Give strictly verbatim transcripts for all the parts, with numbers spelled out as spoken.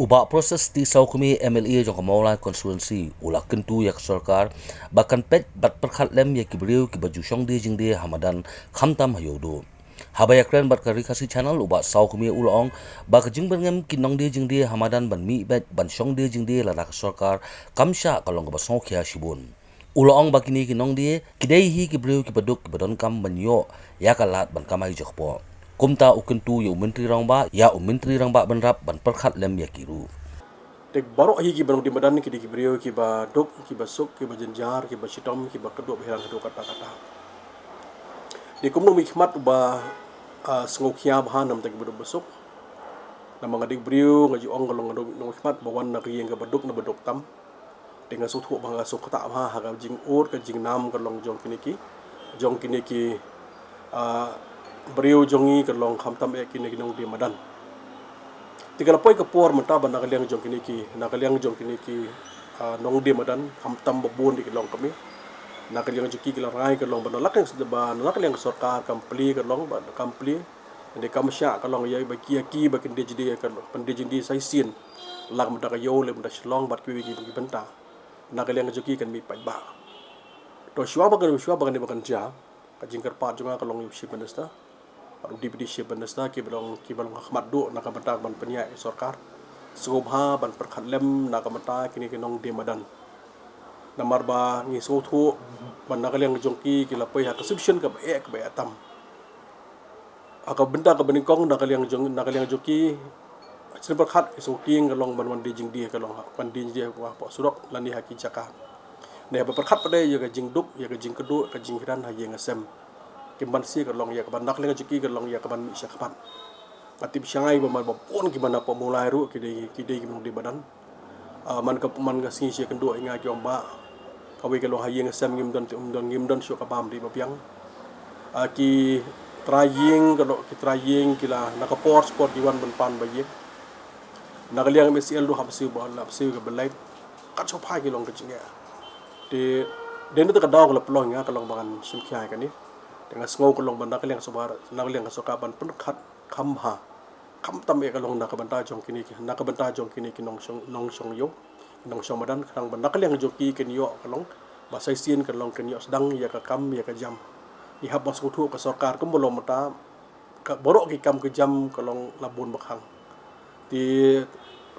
U Bah Precious T Sawkmie, M L A jong ka Mawlai Constituency, u la kyntu ïa ka sorkar ba kan peit bad pyrkhat lem ïa ki briew kiba ju shong die jingdie ha madan, khamtam ha ïewduh. Haba ïakren bad ka Ri Khasi Channel, u Bah Sawkmie u la ong ba ka jingbyrngem ki nongdie jingdie ha madan ban mih beit ban shong die jingdie lada ka sorkar kam shah, ka long kaba sngewkhia shibun. U la ong ba kine ki nongdie ki dei hi ki briew kiba duk, kiba donkam ban ïoh ïa ka lad ban kamai jakpoh. Kumta u kyntu ïa u Myntri Rangbah, ïa u Myntri Rangbah Bynrap ban pyrkhat lem ïa ki ruh. Te baroh hi kiba nongdie madan ki dei ki briew kiba duk, kiba suk, kiba jynjar, kiba shitom, kiba kdup hilang haduh katta katta. Te kumno mih khmat ba, ah, sngewkhia bha namar ki ba duk ba suk. Namar nga dei briew, nga ju ong ka long nga dei nongmih khmat ba wan na ka ïing kaba duk, na ba duk tam. Te nga sngewthuh ba nga sngewthuh ba ha ka jingud ka jingnam ka long jong kine ki, jong kine ki, ah, briew jong ngi ka long khamtam eh kine ki nongdie madan. Te ka la poi ka por mynta ba na ka liang jong kine ki, na ka liang jong kine ki, ah, nongdie madan khamtam ba bun dei ki longkmie. Na ka liang jong ki ki la rai ka long ba na la ka liang, ba na la ka liang ka sorkar kam plie ka long, ba kam plie. Dei kam shah ka long ïa ba ki, ïa ki ba kin die jingdie, ka long ban die jingdie sa shisien. La ka bynta ka ïew, la ka bynta Shillong bad kiwei kiwei ki bynta. Na ka liang jong ki kan mih paidbah. To shuwa ba kan, shuwa ba kan, ba kan jia, ka jingkyrpad jong nga ka long ïa u Chief Minister bad u Deputy Chief Minister, kiba long, kiba long ha khmat duh na ka bynta ban pynïaid ïa sorkar. Sngewbha ban pyrkhat lem na ka bynta kine ki nongdie madan. Namar ba ngi sngewthuh ba na ka liang jong ki ki la poi ha ka situation kaba eh, kaba eh tam. Ha ka bynta kaba nyngkong na ka liang jong, na ka liang jong ki, sien pyrkhat, ki sngewtieng ka long ban wan die jingdie, ka long ban die jingdie hapoh surok lane ha ki jaka. Ne haba pyrkhat pat ïa ka jingduk, ïa ka jingkyrduh, ka jinghiran ha ïing ha sem. Ki ban siew ka long ïa ka ban, na ka liang jong ki ka long ïa ka ban mih shakhmat. Nga tip shai ba man ba bun ki ban hapoh Mawlai ruh ki dei, ki dei ki nongdie madan. Ah, man ka, man ka sngi shi kynduh ïa nga ki ong ba kawei ka long ha ïing ha sem ngim don, ngim don, ngim don shuh ka bam dei ba biang. Ah, ki trai ïing ka long, ki trai ïing ki la na ka por spot ki wan ban pan ba ïing. Na ka liang M S L ruh hap siew ba, hap siew ka ba lait. Kat shuh phai ki long ka jingeh. Te dei na ka daw ka la pynlong ïa nga ka long ba ngan shim khia ïa kane. Te nga sngew ka long ba na ka liang sorkar, na ka liang sorkar ban pyndonkam kham bha. Khamtam eh ka long na ka bynta jong kine ki, na ka bynta jong kine ki nongshong, nongshong ïew, nongshong madan, khnang ba na ka liang jong ki kin ïoh ka long ba sa shisien ka long kin ïoh sdang ïa ka kam ïa ka jam. Ngi hap ban sngewthuh ka sorkar kumba long mynta, ka baroh ki kam ki jam ka long la bun ba khang. Te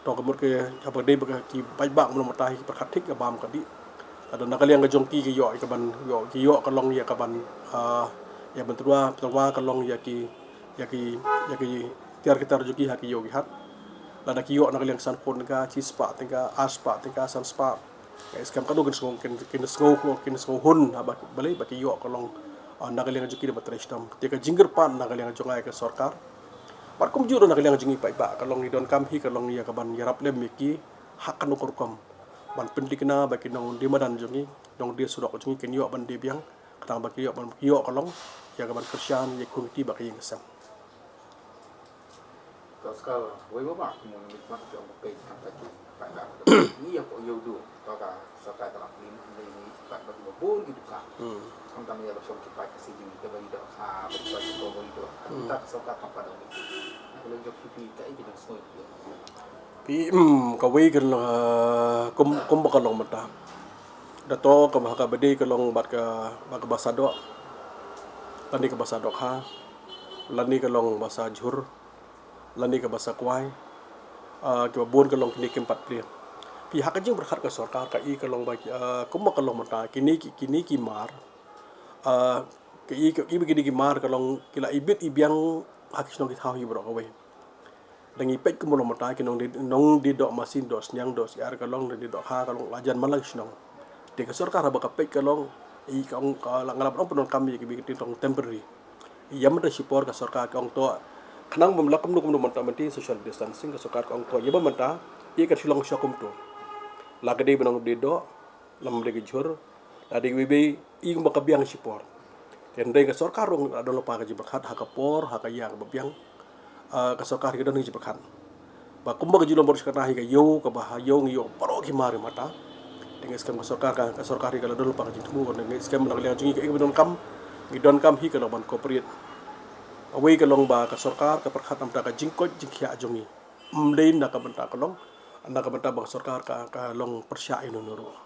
to ka mut ka haba dei ba ki paidbah kumba long mynta hi ki pyrkhat thik ka bam ka dih. Lada na ka liang ka jong ki ki ïoh ïa ka ban, ïoh, ki ïoh ka long ïa ka ban, ah, ïa ban tyrwa, tyrwa ka long ïa ki, ïa ki, ïa ki tiar ki tar jong ki ha ki ïew ki hat. Lada ki ïoh na ka liang san phew tyngka, shi spah tyngka, ar spah tyngka, san spah, nga ngeit skhem katno kin sngew, kin, kin sngew, kin sngewhun haba balei ba ki ïoh ka long, ah, na ka liang jong ki da ba trei shitom. Te ka jingkyrpad na ka liang jong nga ïa ka sorkar bad kumjuh ruh na ka liang jong ngi paidbah ka long ngi donkam hi ka long ïa ka ban ïarap lem ïa ki ha kano ka rukom ban pynthikna ba ki nongdie madan jong ngi, nongdie surok jong ngi kin ïoh ban die biang, khnang ba ki ïoh ban, ïoh ka long ïa ka ban kyrshan ïa ka khun ka kti bad ka ïing ka sem. Ka sorkar, wei ba ba ki mon mit mat ki ong ba peit ha ka ki paidbah. Ni ïa ko ïew du, to ka sorkar ka la plie ni ni pat ba ki ba bun ki dukan. Hmm. Khamtam ïa ba shong ki paid ka sijing ka ba ri doh ka, ba ki paid ko ba ri doh. Hmm. Ta ka sorkar kam pat dong. Na ka liang jong phi, phi kaei ki dang sngew. Phi, hmm, kawei ka long, ah, kum, kum ba ka long mynta. Da to ka ba, ka ba dei ka long bad ka, bad ka basa doh. Lane ka basa dohkha. Lane ka long basa jhur. Lane ka basa kwai. Ah, kiba bun ka long kine kim pat plie. Phi ha ka jingpyrkhat ka sorkar kaei ka long ba ki, ah, kum ba ka long mynta kine ki, kine ki mar. Ah, kaei, kaei ba kine ki mar ka long ki la ibit ibiang ha ki shnong ki thaw hi baroh kawei. Da ngi peit kumba long mynta ki nongdie, nongdie doh masin, doh sniang, doh syiar ka long, nongdie dohkha ka long la jan man la ki shnong. Te ka sorkar haba ka peit ka long, i ka ong ka la, nga la pyndonkam ïa ki ba ki tong temporary. Ïa mynta shipor ka sorkar ka ong to, khnang ba la kumno kumno mynta mynta social distancing, ka sorkar ka ong to ïa ba mynta, ïa ka Shillong sha kumto. La ka dei ba nongdie doh, lane dei ka jhur, lane dei ka wei wei, i kumba ka biang shipor. Te hynrei ka sorkar ruh la don lypa ka jingpyrkhat ha ka por, ha ka ïa kaba biang. Ah, ka sorkar hi ka don ka jingpyrkhat. Ba kumba ka jinglong baroh shi katta hi ka ïew, kaba ha ïew ngi ïoh baroh ki mar mynta. Te nga ngeit skhem ka sorkar ka, ka sorkar hi ka la don lypa ka jingthmu, nga ngeit skhem na ka liang jong ngi kaei kaba donkam, ngi donkam hi ka long ban cooperate. Kawei ka long ba ka sorkar ka pyrkhat namar ka jingkoit jingkhiah jong ngi. Ym dei na ka bynta ka long Na ka bynta ba ka sorkar ka, ka long pyrshah ïa uno uno ruh.